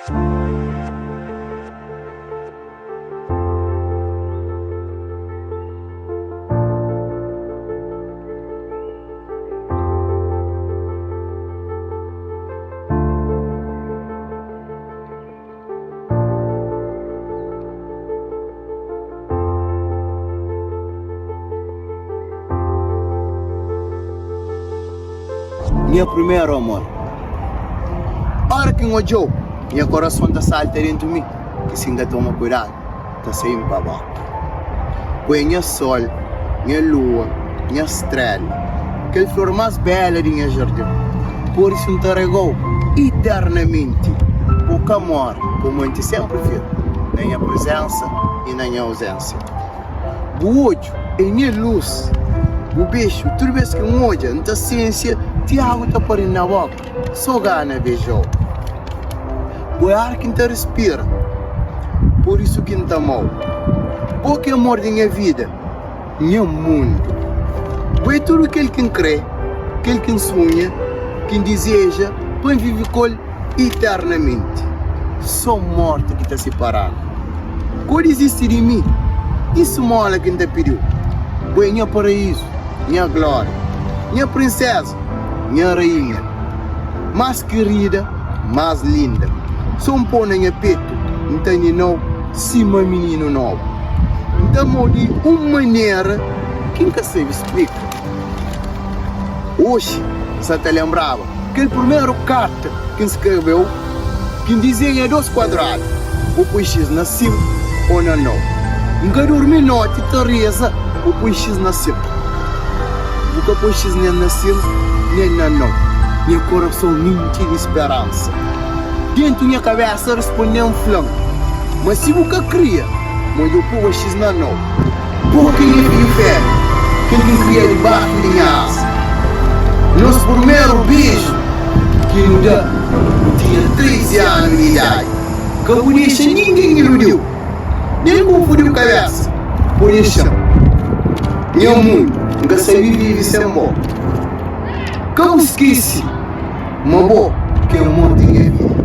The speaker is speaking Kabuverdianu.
Nha primeru amor. Ora ki N odja-u, nha korason ta salta dentu mi, ki si N ka toma kuidadu, ta sai-m pa boka. Bo é nha sol, nha lua, nha strela, kel flor más bela di nha jardin. Pur isu N ta rega-u iternamenti, pa bu ka móre, pa bu mante sénpri firmi na nha prezénsa i na nha auzénsia. Bu odju é nha lus, bu bexu tudu bes ki N odja N ta sensia ti agu ta pari-m na boka so gana beja-u. Bu é ar ki N ta rispira, pur isu ki N ta ama-u. Bo ki é amor di nha vida, nha mundu. Bu é tudu kel ki N krê, kel ki N sunha, ki N dizeja pa N vive ku el. Iternamenti, so morti ki ta sipara-nu. Ko dizisti di mi, i smola ki N ta pidi-u. Bo é nha paraízu, nha glória, nha prinséza, nha rainha más kirida, más linda. So N pô na nha petu, N ta nina-u sima mininu nobu. N ta ama-u di un manera ki N ka sabe splika. Oxi N sa ta lenbraba. Kel primeru karta ki N skrebe-u, ki N dizenha dos kuadradu, bu poi xis na sin ô na nau. N ka durmi noti ta reza, bu poi xis na sin. Bu ka poi xis nen na sin nen na nau. Nha korason intxi di speransa. Dentu nha kabesa responde-m fla-m ma si bu ka kria ma djo poba xis na nau. Bo ki nha fidju fémia, kel ki N kria dibaxu di nha asa. Nos purmeru beju ki nu da, bu tinha 13 anu di idadi. Ka bu dexa ningen iludi-u, nen konfundi-u kabésa. Bo dexa-m nha mundu, N ka sabe vive sen bo. Ka bu skese ma bo ki é amor di nha vida.